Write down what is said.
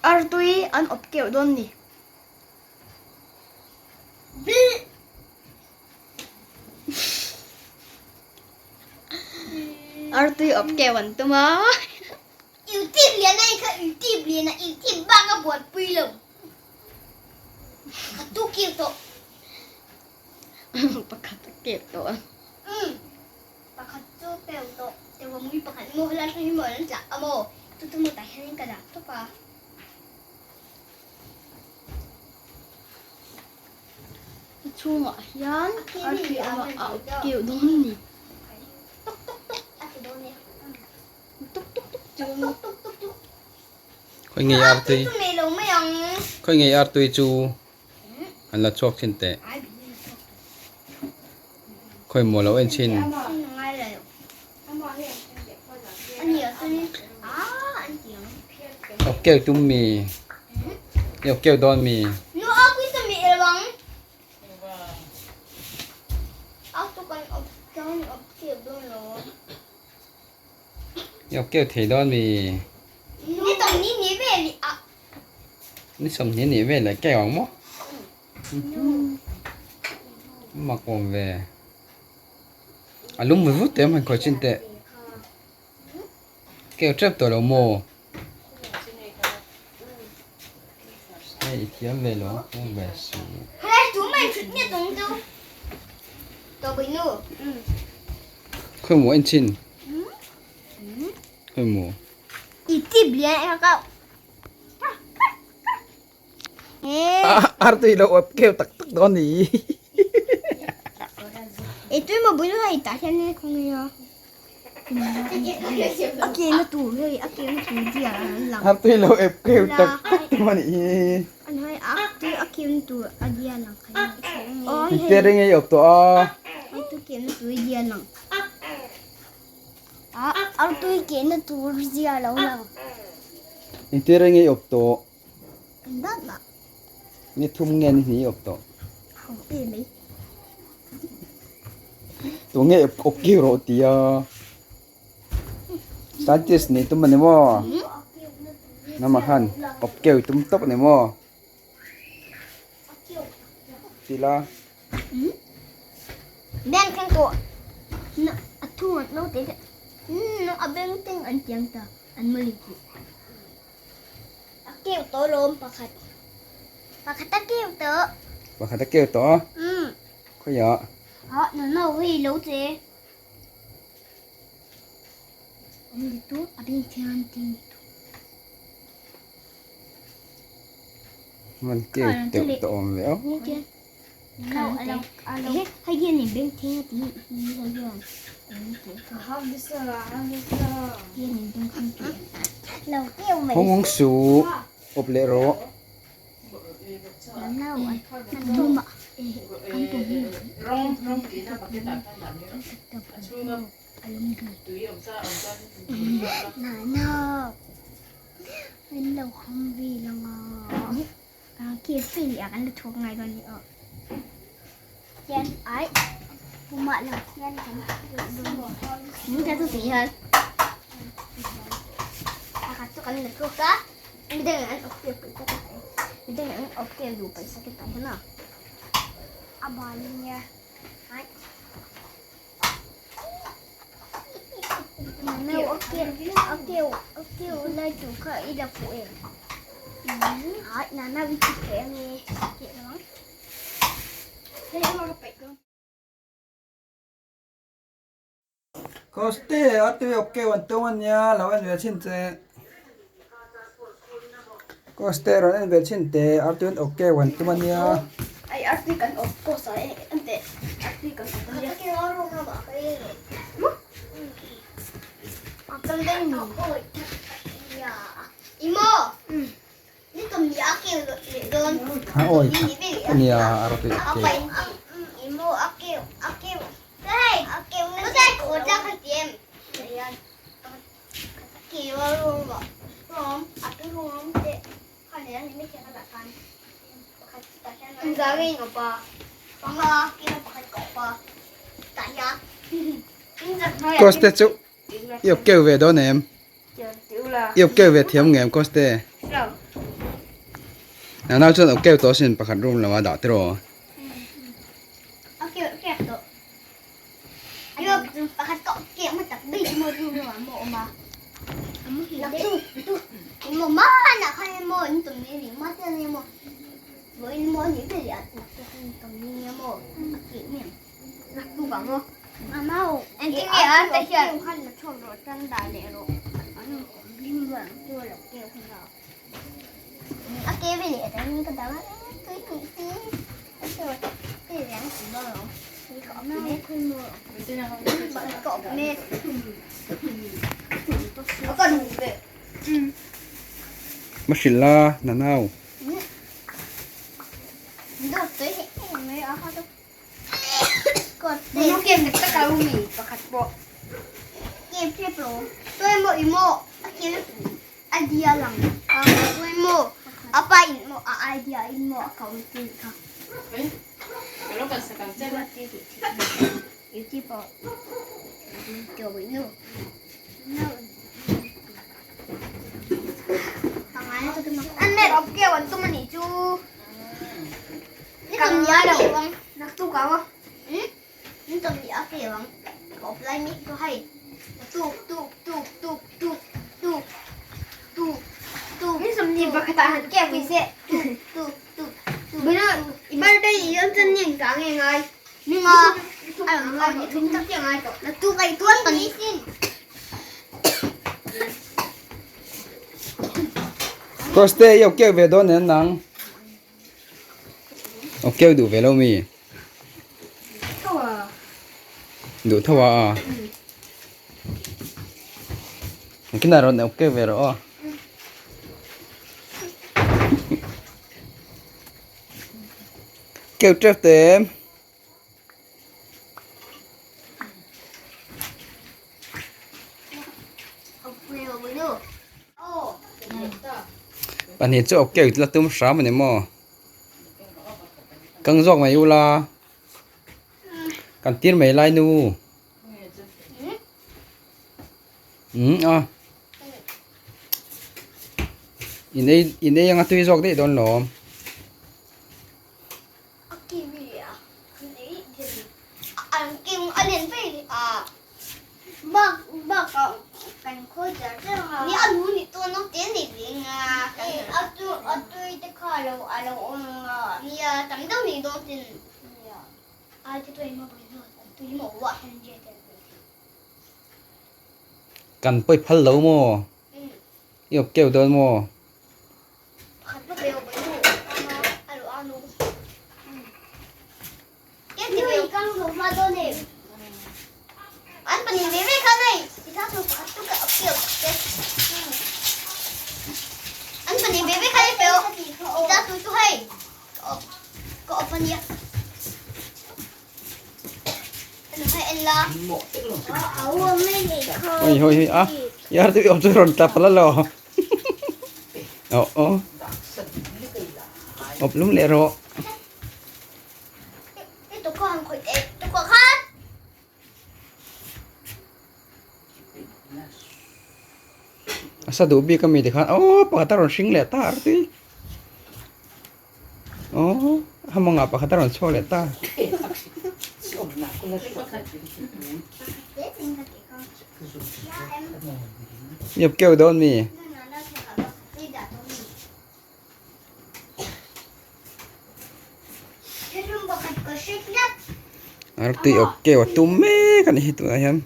Artui an awp keuh dawn ni. Artui awp keuh an tum a. Youtube lian a kha youtube lian a youtube bak a buaipui lo. Ka tu keuh tawh. Pakhat a keuh tawh a. Umm pakhat chu keuh tawh. Teuh mui pakhat maw helai hmun hi maw an tlah a maw chu chu maw tah hianin ka dah tawp a. A chhungah hian artui a awm a, a awp keuh dawn a ni. Tuk tuk tuk a ti dawn e. Tuk tuk tuk ti dawn a. Tuk tuk tuk. Khawi ngei artui. Khawi ngei artui chu an la chhuak thin teh. Khawi maw lo en chhin. Awp keuh tum mi. I awp keuh dawn mi. I awp keuh thei dawn mi. Ni 20 nih vel leh keuh ang maw. Mak awm ve. A lum vut vut teh hman khawi chin teh. Keu tep tawh lo maw? Hei i thiam ve lo hmang ve su. Khawi maw en chin? Khawi maw? Artui lo awp keu tak tak dawn ni. E tui ma bul hei tah hian hei khawng hi a. A ke na tur hei a ke na tur dia an lang. Artui lo awp keu tak tak tum a nih hi. An hei a tui a ke na tur a dia lang kha. Te reng ei awp tawh a. A tui ke na tur dia lang. A artui ke na tur zia lo lang. Engte reng ei awp tawh. Ni thum nge ni hnih awp tawh. Tu nge awp kiu rawh ti a. Scientist nih tum a ni maw? Nama khan awp keu tum tawp a ni maw? Ti la. Beng thleng tawh. A thu no te a beng teng an tiang ta an mali tih. A keu tawh lawm pakhat. Pakhat a keu tawh. Pakhat a keu tawh a? Umm. Khawiah? Ah, no no hei lo che. An ni tu a beng thian ti ni tu. Man keu teuh tawh awm ve aw. Hei hian in beng theng a ti hi hei hian hian in beng theng ti lo keu mai Hawng hawng su awp leh rawh. Coste a tui awp keuh an tum ania lo en ve chhin che Coste rawn en ve chhin teh a tui an awp keuh an tum ania. A awi khat ania a rawh tui awp keuh. Course te chu i awp keuh ve dawn em? I awp keuh ve thiam ngem Koste? Nau chuan awp keuh tawh asin pakhat room lamah dah tiraw? Ma hrilh la nanau. Koste i awk keuh ve dawn nen nang. Awk keuh duh ve lo mi? Duh tho a a. Kinah rawn awk keuh ve rawh aw. Keuh teuh te. Pahnih chu awk keuh la tum hram a ni maw? Kang zawk mai ula kan tir mai lai nu. Umm a. In ei in ei anga tui zawk daih dawn lawm. Kan pawi phal lo maw? I awp keuh dawn maw? Oi hoi hoi a yar tu awm chu rawn tla palh a lo aw aw awp lum leh rawh. A sa duh bik ami tikhan aw pakhat a rawn hring leh ta ar tui aw a mawngah pakhat a rawn chhuak leh ta. Iap keuh dawn mi. Artui awk keuh a tum mek a ni hi tunah hian.